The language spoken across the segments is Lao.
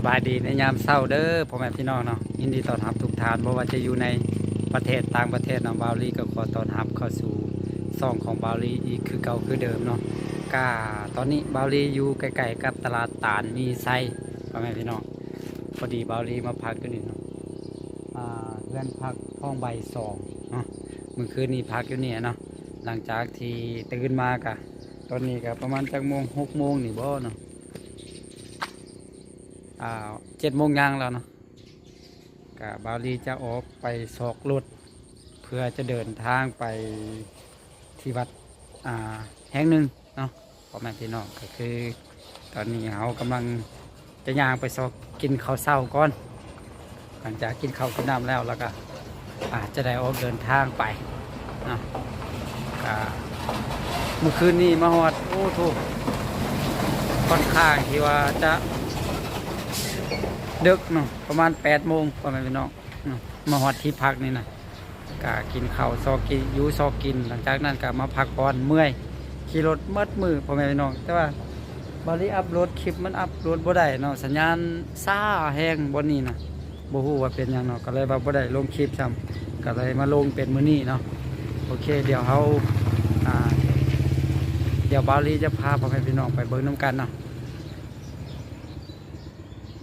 ສະບາຍດີໃນຍາມເຊົ້າເດີພໍ່ແມ່ພີ່ນ້ອງເນາະ, ຍິນດີຕ້ອນຮັບທຸກທ່ານ ບໍ່ວ່າຈະຢູ່ໃນປະເທດຕ່າງປະເທດເນາະ. ບ່າວລີກໍຂໍຕ້ອນຮັບເຂົ້າສູ່ຊ່ອງຂອງບ່າວລີອີກຄືເກົ່າຄືເດີມເນາະ. ກະຕອນນີ້ບ່າວລີຢູ່ໃກ້ໆກັບຕະຫຼາດຕານມີໄຊ ພໍ່ແມ່ພີ່ນ້ອງ. ພໍດີບ່າວລີມາພັກຢູ່ນີ້ເນາະ, ອ່າ ເຮືອນພັກທອງໃບສອງເນາະ. ມື້ຄືນນີ້ພັກຢູ່ນີ້ເນາະ, ຫຼັງຈາກທີ່ຕື່ນມາກະ ຕອນນີ້ກະປະມານຈັກໂມງ ຫົກໂມງນີ້ບໍ່ເນາະ, ອ່າ ເຈັດໂມງຍ່າງແລ້ວເນາະ. ກະບ່າວລີຈະອອກໄປຊອກລົດ ເພື່ອຈະເດີນທາງໄປທີ່ວັດ ອ່າ ແຫ່ງໜຶ່ງເນາະ ພໍ່ແມ່ພີ່ນ້ອງ. ກໍຄືຕອນນີ້ເຮົາກຳລັງຈະຍ່າງໄປຊອກກິນເຂົ້າເຊົ້າກ່ອນ, ຫຼັງຈາກກິນເຂົ້າກິນນ້ຳແລ້ວ ແລ້ວກໍ ອາດຈະໄດ້ອອກເດີນທາງໄປເນາະ. ກະມື້ຄືນນີ້ມາຮອດ ໂອ້ໂທ້ ຄ່ອນຂ້າງທີ່ວ່າຈະເດິກເນາະ, ປະມານແປດໂມງ ພໍ່ແມ່ພີ່ນ້ອງເນາະ. ມາຮອດທີ່ພັກນີ້ນະ ກະກິນເຂົ້າຊອກກິນ ຢູ່ຊອກກິນ, ຫຼັງຈາກນັ້ນກະມາພັກຜ່ອນເມື່ອຍ, ຂີ່ລົດໝົດມື້ ພໍ່ແມ່ພີ່ນ້ອງ. ແຕ່ວ່າບ່າວລີອັບໂຫຼດຄລິບ ມັນອັບໂຫຼດບໍ່ໄດ້ເນາະ, ສັນຍານຊ້າແຮງບ່ອນນີ້ນະ. ບໍ່ຮູ້ວ່າເປັນຫຍັງເນາະ, ກໍເລີຍວ່າບໍ່ໄດ້ລົງຄລິບຊ້ຳ, ກໍເລີຍມາລົງເປັນມື້ນີ້ເນາະ. ໂອເຄ ດຽວເຮົາ ອ່າ ດຽວບ່າວລີຈະພາພໍ່ແມ່ພີ່ນ້ອງໄປເບິ່ງນຳກັນເນາະ.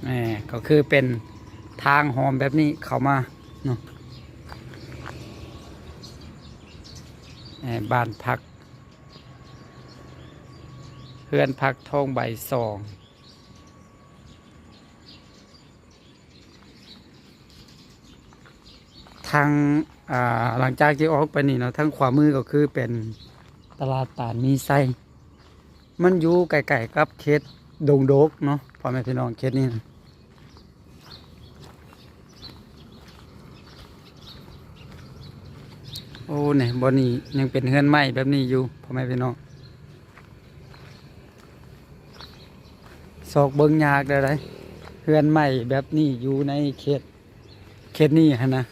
ແໝ່ ກໍຄືເປັນທາງຫອມແບບນີ້ເຂົ້າມາເນາະ, ແໝ່ ບ້ານພັກ ເຮືອນພັກທອງໃບສອງ. ທາງ ອ່າ ຫຼັງຈາກທີ່ອອກໄປນີ້ເນາະ, ທາງຂວາມືກໍຄືເປັນຕະຫຼາດຕານມີໄຊ, ມັນຢູ່ໃກ້ໆກັບເຂດດົງໂດກເນາະ ພໍ່ແມ່ພີ່ນ້ອງ, ເຂດນີ້ນະ. ໂອ້ ນີ້ ບ່ອນນີ້ຍັງເປັນເຮືອນໄມ້ແບບນີ້ຢູ່ ພໍ່ແມ່ພີ່ນ້ອງ. ຊອກເບິ່ງຍາກແລ້ວໃດ໋ ເຮືອນໄມ້ແບບນີ້ຢູ່ໃນເຂດ ເຂດນີ້ຫັ້ນນະ,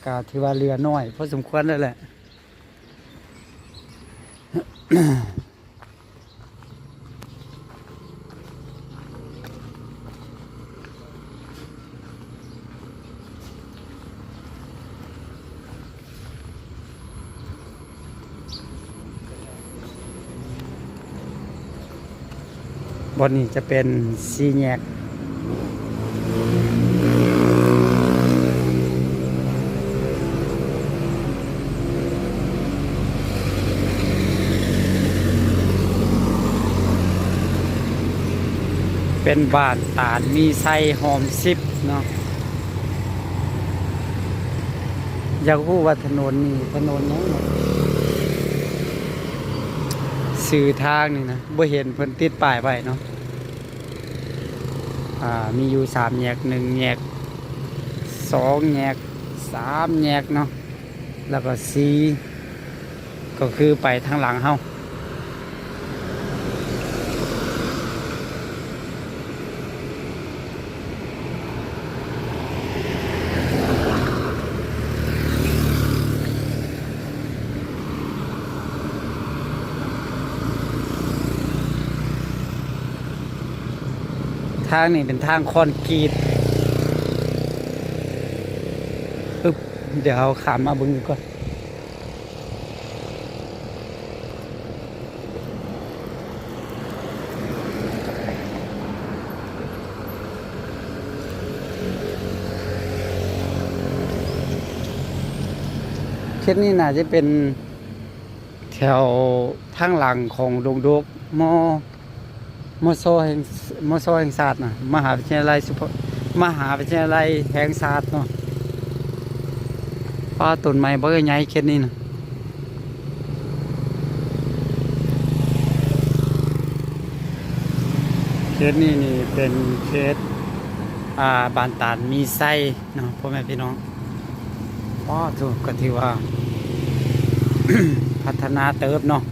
ກະຖືວ່າເຫຼືອໜ້ອຍພໍສົມຄວນແລ້ວແຫຼະ. ບ່ອນນີ້ຈະເປັນສີ່ແຍກ ເປັນບ້ານຕານມີໄຊ ຮ່ອມສິບເນາະ. ຢາກຮູ້ວ່າຖະໜົນນີ້ຖະໜົນຫຍັງເນາະ, ຊື່ທາງນີ້ນະ ບໍ່ເຫັນເພິ່ນຕິດປ້າຍໄວ້ເນາະ. ອ່າ ມີຢູ່ສາມແຍກ, ໜຶ່ງແຍກ, ສອງແຍກ, ສາມແຍກເນາະ, ແລ້ວກໍສີ່ ກໍຄືໄປທາງຫຼັງເຮົາ. ທາງນີ້ເປັນທາງຄອນກຣີດ. ອຶບ ດຽວເຮົາຂ້າມມາເບິ່ງຢູ່ກ່ອນ. ເຂດນີ້ໜ້າຈະເປັນແຖວທາງຫຼັງຂອງດົງໂດກ ມ ມຊ ແຫ່ງ ມຊ ແຫ່ງຊາດນະ ມະຫາວິທະຍາໄລສຸພະ ມະຫາວິທະຍາໄລແຫ່ງຊາດເນາະ. ປ້າ ຕົ້ນໄມ້ບັກໃຫຍ່ເຂດນີ້ນະ. ເຂດນີ້ນີ້ເປັນເຂດ ອ່າ ບ້ານຕານມີໄຊເນາະ ພໍ່ແມ່ພີ່ນ້ອງ. ອໍ ໂທ້ ກໍຖືວ່າພັດທະນາເຕີບເນາະ.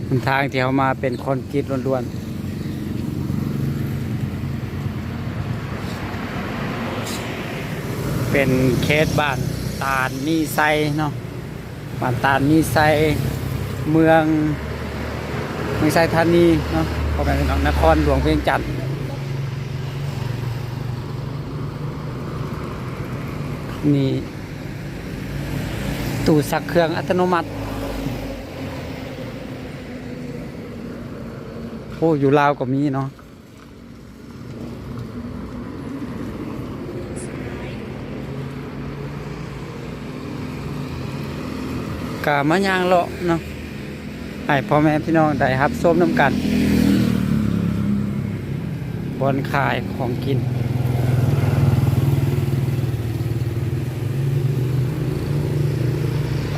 ຫົນທາງທີ່ເຮົາມາເປັນຄອນກຣີດລ້ວນໆ. ເປັນເຂດບ້ານຕານມີໄຊເນາະ, ບ້ານຕານມີໄຊ ເມືອງ ເມືອງໄຊທານີເນາະ ພໍ່ແມ່ພີ່ນ້ອງ, ນະຄອນຫຼວງວຽງຈັນ. ນີ້ ຕູ້ຊັກເຄື່ອງອັດຕະໂນມັດ. ໂອ້ ຢູ່ລາວກໍມີເນາະ. ກະມາຍ່າງເລາະເນາະ ໃຫ້ພໍ່ແມ່ພີ່ນ້ອງໄດ້ຮັບຊົມນຳກັນ ບ່ອນຂາຍຂອງກິນ.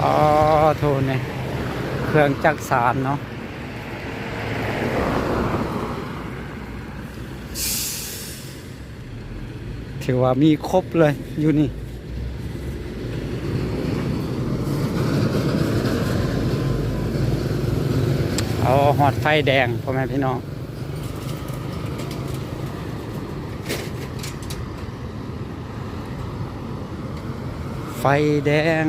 ອໍ ໂທ ນີ້ເຄື່ອງຈັກສານເນາະ. ຖືວ່າມີຄົບເລີຍຢູ່ນີ້. ເອົາ ຮອດໄຟແດງ ພໍ່ແມ່ພີ່ນ້ອງ ໄຟແດງ.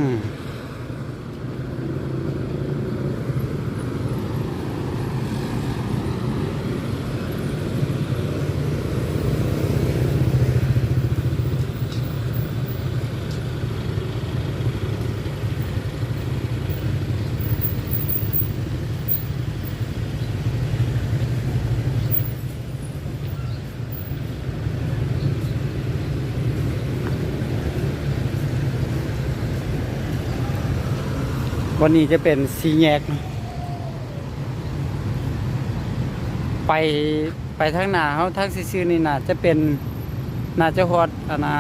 ບ່ອນນີ້ຈະເປັນສີ່ແຍກ ໄປ ໄປທາງໜ້າເຮົາ ທາງຊື່ໆນີ້ໜ້າຈະເປັນ ໜ້າຈະຮອດ ອັນນ່າ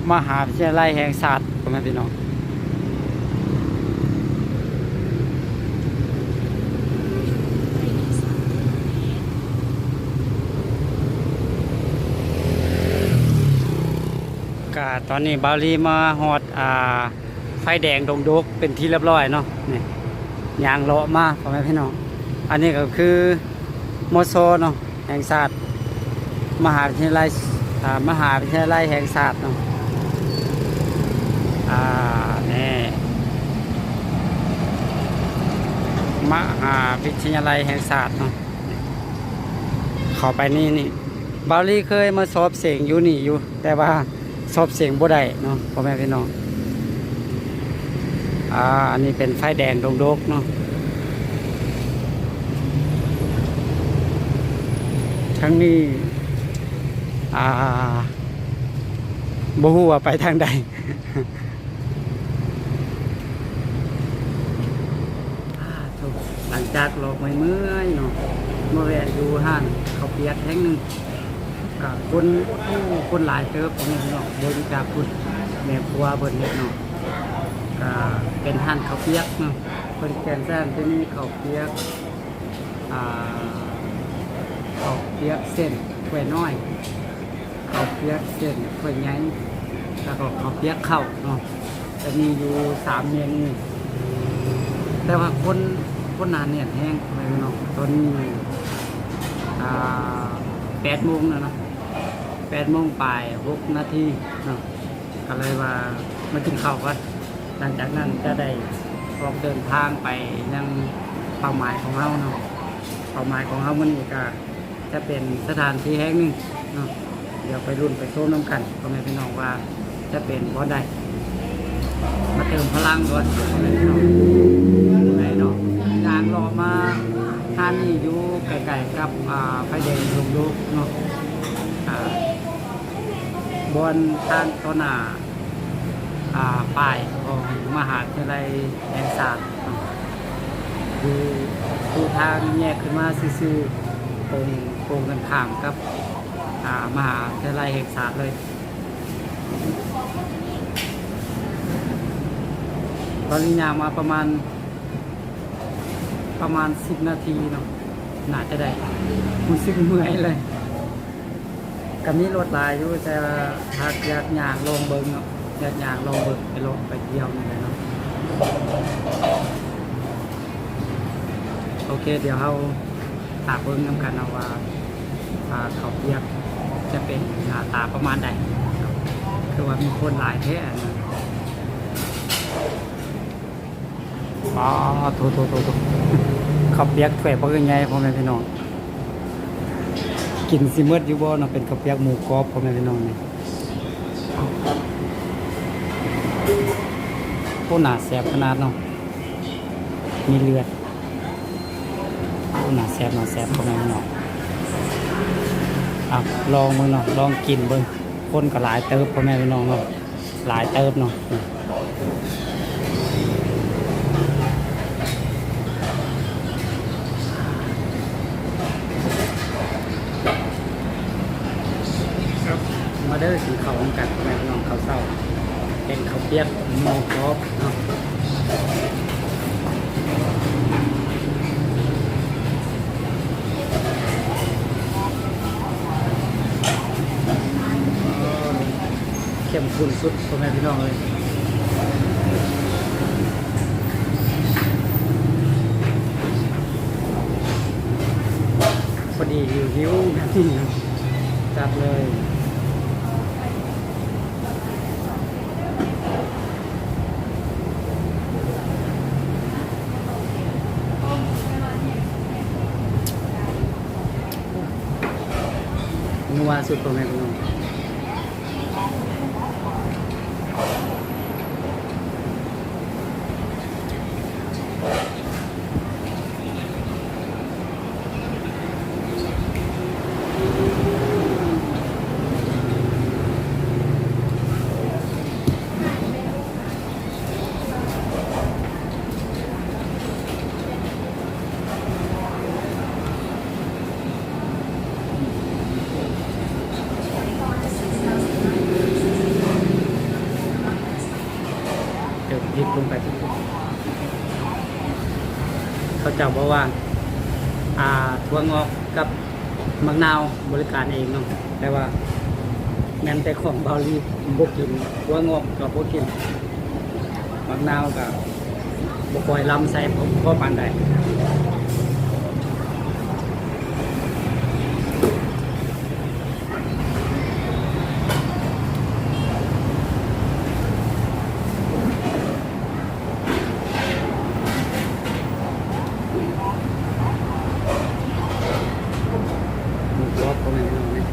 ມະຫາວິທະຍາໄລແຫ່ງຊາດ ພໍ່ແມ່ພີ່ນ້ອງ. ກະຕອນນີ້ບ່າວລີມາຮອດ ອ່າ ໄຟແດງດົງດົກເປັນທີ່ລຽບຮ້ອຍເນາະ. ນີ້ ຍ່າງເລາະມາ ພໍ່ແມ່ພີ່ນ້ອງ ອັນນີ້ກໍຄື ມຊ ເນາະ ແຫ່ງຊາດ ມະຫາວິທະຍາໄລ ອ່າ ມະຫາວິທະຍາໄລແຫ່ງຊາດເນາະ. ອ່າ ນີ້ ມະຫາວິທະຍາໄລແຫ່ງຊາດເນາະ. ເຂົ້າໄປນີ້ ນີ້ ບ່າວລີເຄີຍມາສອບເສັງຢູ່ນີ້ຢູ່ ແຕ່ວ່າສອບເສັງບໍ່ໄດ້ເນາະ ພໍ່ແມ່ພີ່ນ້ອງ. ອ່າ ອັນນີ້ເປັນໄຟແດງດົງດົກເນາະ. ທາງນີ້ ອ່າ ບໍ່ຮູ້ວ່າໄປທາງໃດ. ອ່າ ໂທ້ ຫຼັງຈາກເລາະເມື່ອຍໆເນາະ ມາແວະຢູ່ຮ້ານເຂົ້າປຽກແຫ່ງໜຶ່ງ ກະຄົນ ໂອ້ ຄົນຫຼາຍເຕີບ ພໍ່ແມ່ພີ່ນ້ອງ ເບິ່ງຈາກພຸ້ນ ແມ່ຄົວເພິ່ນເຮັດເນາະ ກະເປັນຮ້ານເຂົ້າປຽກເນາະ. ເພິ່ນແກງແຊມ ຈະມີເຂົ້າປຽກ ອ່າ ເຂົ້າປຽກເສັ້ນ ຖ້ວຍນ້ອຍ ເຂົ້າປຽກເສັ້ນຖ້ວຍໃຫຍ່ ແລ້ວກໍເຂົ້າປຽກເຂົ້າເນາະ. ຈະມີຢູ່ສາມເມນູ ແຕ່ວ່າຄົນ ຄົນໜາແໜ້ນແຮງ ພໍ່ແມ່ພີ່ນ້ອງ. ຕອນນີ້ ອ່າ ແປດໂມງແລ້ວເນາະ ແປດໂມງປາຍຫົກນາທີເນາະ ກໍເລີຍວ່າມາກິນເຂົ້າກ່ອນ ຫຼັງຈາກນັ້ນຈະໄດ້ອອກເດີນທາງໄປຍັງເປົ້າໝາຍຂອງເຮົາເນາະ. ເປົ້າໝາຍຂອງເຮົາມື້ນີ້ກໍ ຈະເປັນສະຖານທີ່ແຫ່ງໜຶ່ງເນາະ ດຽວໄປລຸ້ນໄປຊົມນຳກັນ ພໍ່ແມ່ພີ່ນ້ອງ ວ່າຈະເປັນບ່ອນໃດ. ມາເຕີມພະລັງກ່ອນ ພໍ່ແມ່ພີ່ນ້ອງ ເມື່ອຍເນາະ. ຍ່າງເລາະມາຮ້ານນີ້ຢູ່ໃກ້ໆກັບ ອ່າ ໄຟແດງດົງດົກເນາະ ອ່າ ບ່ອນທາງຕໍ່ໜ້າ ອ່າ ປ້າຍຂອງມະຫາວິທະຍາໄລແຫ່ງຊາດເນາະ ຢູ່ ຢູ່ທາງແຍກຂຶ້ນມາຊື່ໆ ກົງ ກົງກັນຂ້າມກັບ ອ່າ ມະຫາວິທະຍາໄລແຫ່ງຊາດເລີຍ. ຕອນນີ້ຍ່າງມາປະມານ ປະມານສິບນາທີເນາະ ໜ້າຈະໄດ້ ຮູ້ສຶກເມື່ອຍເລີຍ. ກໍມີລົດຫຼາຍຢູ່ ແຕ່ວ່າຫາກຢາກຍ່າງລອງເບິ່ງເນາະ ຢາກຍ່າງລອງເບິ່ງ ໄປເລາະໄປທ່ຽວນີ້ແຫຼະເນາະ. ໂອເຄ ດຽວເຮົາຖ້າເບິ່ງນຳກັນເນາະວ່າ ອ່າ ເຂົ້າປຽກຈະເປັນໜ້າຕາປະມານໃດ. ຄືວ່າມີຄົນຫຼາຍແທ້ນະ. ປາໂທໆໆ ເຂົ້າປຽກຖ້ວຍບັກໃຫຍ່ ພໍ່ແມ່ພີ່ນ້ອງ ກິນຊິໝົດຢູ່ບໍ່ເນາະ? ເປັນເຂົ້າປຽກໝູກອບ ພໍ່ແມ່ພີ່ນ້ອງ ນີ້ ເອົາ ເອົາ ໂອ້ ໜ້າແຊບຂະໜາດເນາະ ມີເລືອດ. ໂອ້ ໜ້າແຊບ ໜ້າແຊບ ພໍ່ແມ່ພີ່ນ້ອງ. ອ່ະ ລອງເບິ່ງເນາະ ລອງກິນເບິ່ງ. ຄົນກໍຫຼາຍເຕີບ ພໍ່ແມ່ພີ່ນ້ອງເນາະ ຫຼາຍເຕີບເນາະ. ມາເດີ ກິນເຂົ້ານຳກັນ ພໍ່ແມ່ພີ່ນ້ອງ. ເຂົ້າເຊົ້າ ແກງເຂົ້າປຽກ ໝູກອບເນາະ. ເຂັ້ມຂຸ້ນສຸດ ພໍ່ແມ່ພີ່ນ້ອງເອີຍ. ພໍດີຫິວໆ ແບບນີ້ນະ ຈັດເລີຍ. ນົວສຸດ ພໍ່ແມ່ພີ່ນ້ອງ. ເຕີມພລິກລົງໄປ. ເຂົາເຈົ້າບອກວ່າ ອ່າ ຖົ່ວງອກກັບ ໝາກນາວບໍລິການເອງເນາະ ແຕ່ວ່າແມ່ນແຕ່ຂອງເບົາລີບໍ່ກິນ, ຖົ່ວງອກກໍບໍ່ກິນ, ໝາກນາວກໍບໍ່ຄ່ອຍລ້ຳໃສ່ພໍປານໃດ. ໝູກອບ ພໍ່ແມ່ພີ່ນ້ອງເອີຍ.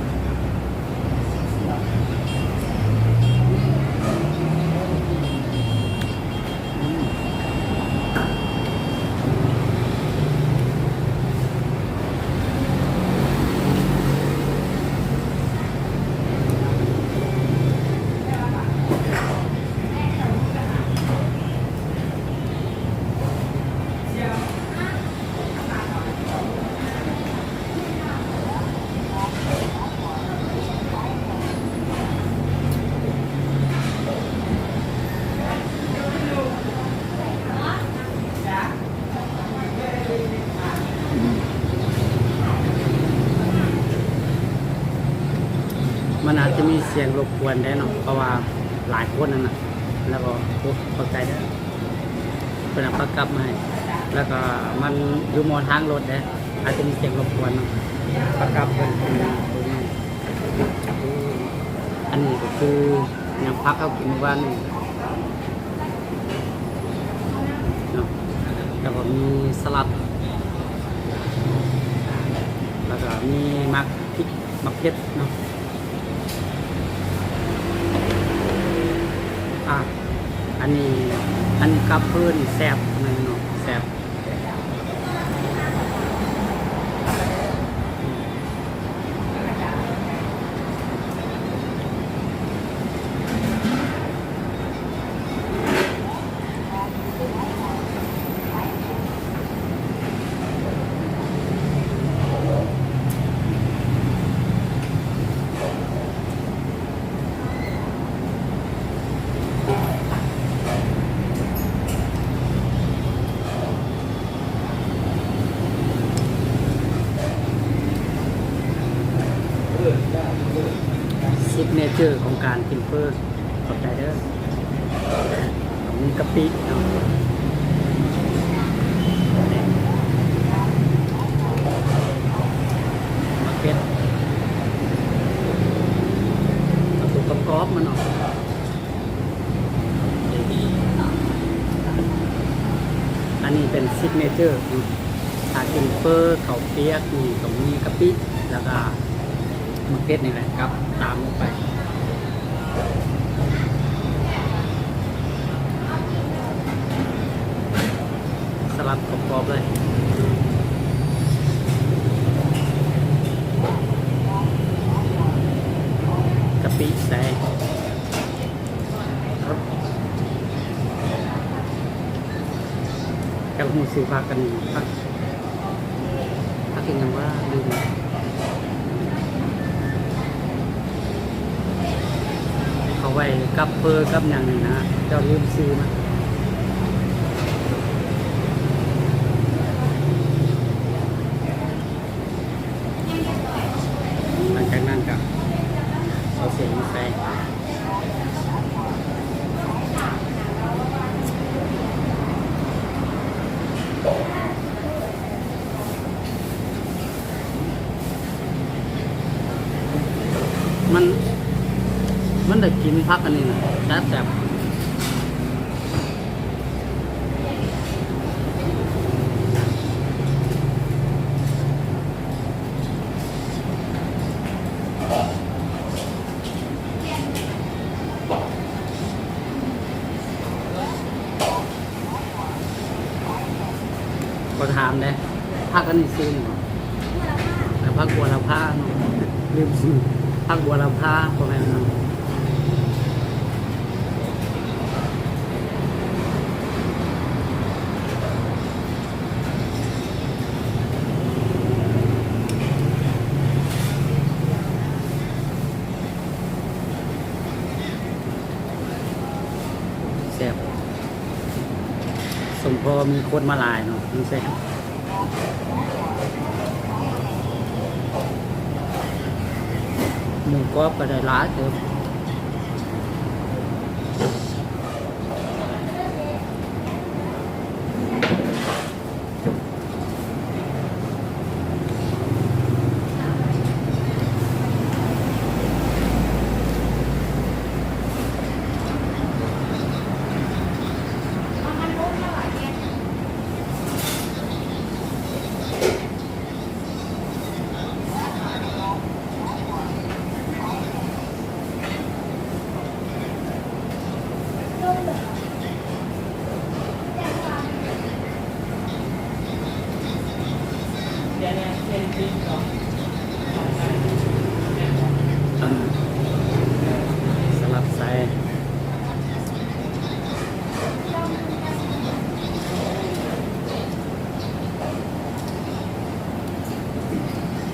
ມັນອາດຈະມີສຽງລົບກວນໄດ້ເນາະ ເພາະວ່າຫຼາຍຄົນຫັ້ນນະ. ແລ້ວກໍ ໂອ້ ຂອບໃຈເດີ ເພິ່ນເອົາປາກັບມາໃຫ້ ແລ້ວກໍມັນຢູ່ໝໍທາງລົດເດ້ ອາດຈະມີສຽງລົບກວນເນາະ. ປາກັບເພິ່ນ ອັນນີ້ກໍຄື ຍຳຜັກເຮົາກິນມື້ວານນີ້ເນາະ ແລ້ວກໍມີສະຫຼັດ ແລ້ວກໍມີໝາກພິກ ໝາກເຜັດເນາະ. ອ່າ ອັນນີ້ ອັນນີ້ກັບເພິ່ນແຊບເນາະ ແຊບ. ຊິກເນເຈີຂອງການກິນເຝີ ຂອບໃຈເດີ ມີກະປິເນາະ ໝາກເຜັດ ເອົາຕົວກອບໆມັນອອກ. ອັນນີ້ເປັນຊິກເນເຈີເນາະ ຖ້າກິນເຝີເຂົ້າປຽກນີ້ຕ້ອງມີກະປິ ແລ້ວກະໝາກເຜັດນີ້ແຫຼະ ກັບຕາມລົງໄປ. ເລີຍ ກະປິໃສ່ ຈັກຮູ້ຊື່ຜັກອັນນີ້ ຜັກ ຜັກອີ່ຫຍັງວະ ລືມ. ເອົາໄວ້ກັບເຝີກັບຫຍັງນີ້ນະ ເຈົ້າລືມຊື່ມັນ. ຫຼັງຈາກນັ້ນກໍເອົາເສັ້ນມາໃສ່. ມັນ ມັນໄດ້ກິ່ນຜັກອັນນີ້ນະ ແຊບໆ. ຂໍຖາມແດ່ ຜັກອັນນີ້ຊື່ຫຍັງ? ຜັກບົວລະພາເນາະ ລືມຊື່ ຜັກບົວລະພາ ບໍ່ແມ່ນເນາະ. ແຊບ ສົມພໍມີຄົນມາຫຼາຍເນາະ ມັນແຊບ. ໝູກອບກໍໄດ້ຫຼາຍເຕີບ. ສະຫຼັບໃສ່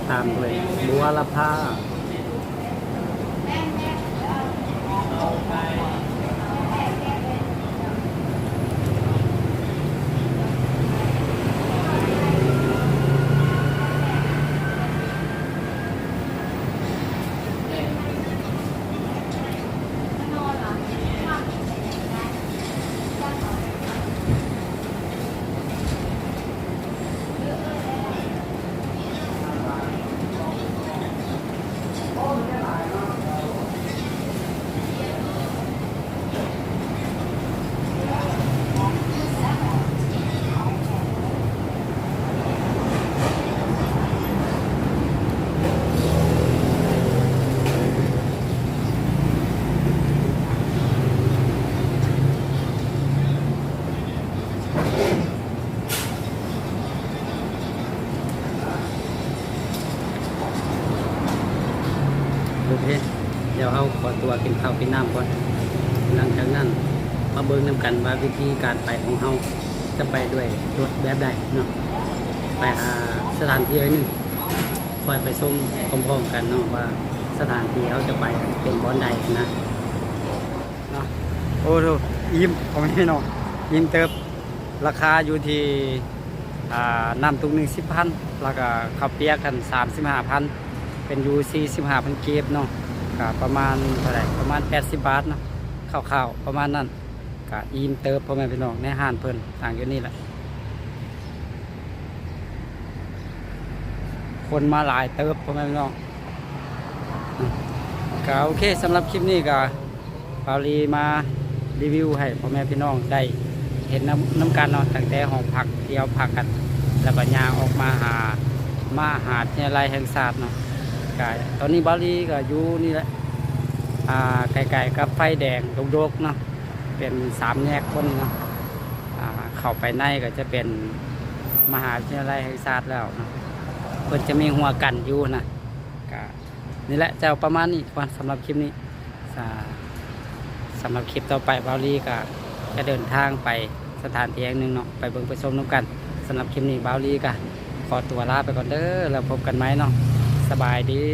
ຕາມດ້ວຍບົວລະພາ. ໂອເຄ ດຽວເຮົາຂໍຕົວກິນເຂົ້າກິນນ້ຳກ່ອນ. ຫຼັງຈາກນັ້ນມາເບິ່ງນຳກັນວ່າວິທີການໄປຂອງເຮົາຈະໄປດ້ວຍລົດແບບໃດເນາະ ໄປຫາສະຖານທີ່ໜຶ່ງ ຄ່ອຍໄປຊົມພ້ອມໆກັນເນາະ ວ່າສະຖານທີ່ເຮົາຈະໄປເປັນບ່ອນໃດນະ ເນາະ. ໂອ້ໂຫ ອີ່ມ ພໍ່ແມ່ພີ່ນ້ອງ ອີ່ມເຕີບ. ລາຄາຢູ່ທີ່ ອ່າ ນ້ຳຕຸກໜຶ່ງສິບພັນ ແລ້ວກໍເຂົ້າປຽກຫັ້ນສາມສິບຫ້າພັນ ເປັນຢູ່ສີ່ສິບຫ້າພັນກີບເນາະ ກໍປະມານເທົ່າໃດ ປະມານແປດສິບບາດເນາະ ຄ່າວໆປະມານນັ້ນ. ກໍອີ່ມເຕີບ ພໍ່ແມ່ພີ່ນ້ອງ ໃນຮ້ານເພິ່ນຕັ້ງຢູ່ນີ້ແຫຼະ. ຄົນມາຫຼາຍເຕີບ ພໍ່ແມ່ພີ່ນ້ອງ. ອືມ ກໍໂອເຄ ສຳລັບຄລິບນີ້ກໍ ບ່າວລີມາຣີວິວໃຫ້ພໍ່ແມ່ພີ່ນ້ອງໄດ້ເຫັນນຳ ນຳກັນເນາະ ຕັ້ງແຕ່ຫ້ອງພັກທີ່ເຮົາພັກກັນ ແລ້ວກໍຍ່າງອອກມາຫາ ມາຫາດວິທະຍາໄລແຫ່ງຊາດເນາະ. ກະຕອນນີ້ບ່າວລີກໍຢູ່ນີ້ແຫຼະ ອ່າ ໃກ້ໆກັບໄຟແດງດົກໆເນາະ ເປັນສາມແຍກຄົນເນາະ. ອ່າ ເຂົ້າໄປໃນກໍຈະເປັນ ມະຫາວິທະຍາໄລແຫ່ງຊາດແລ້ວເນາະ ເພິ່ນຈະມີຮົ້ວກັ້ນຢູ່ນະ. ກະນີ້ແຫຼະ ຈະປະມານນີ້ກ່ອນສຳລັບຄລິບນີ້. ສະ ສຳລັບຄລິບຕໍ່ໄປ ບ່າວລີກະຈະເດີນທາງໄປສະຖານທີ່ແຫ່ງໜຶ່ງເນາະ ໄປເບິ່ງໄປຊົມນຳກັນ. ສຳລັບຄລິບນີ້ ບ່າວລີກະຂໍຕົວລາໄປກ່ອນເດີ ແລ້ວພົບກັນໃໝ່ເນາະ. ສະບາຍດີ.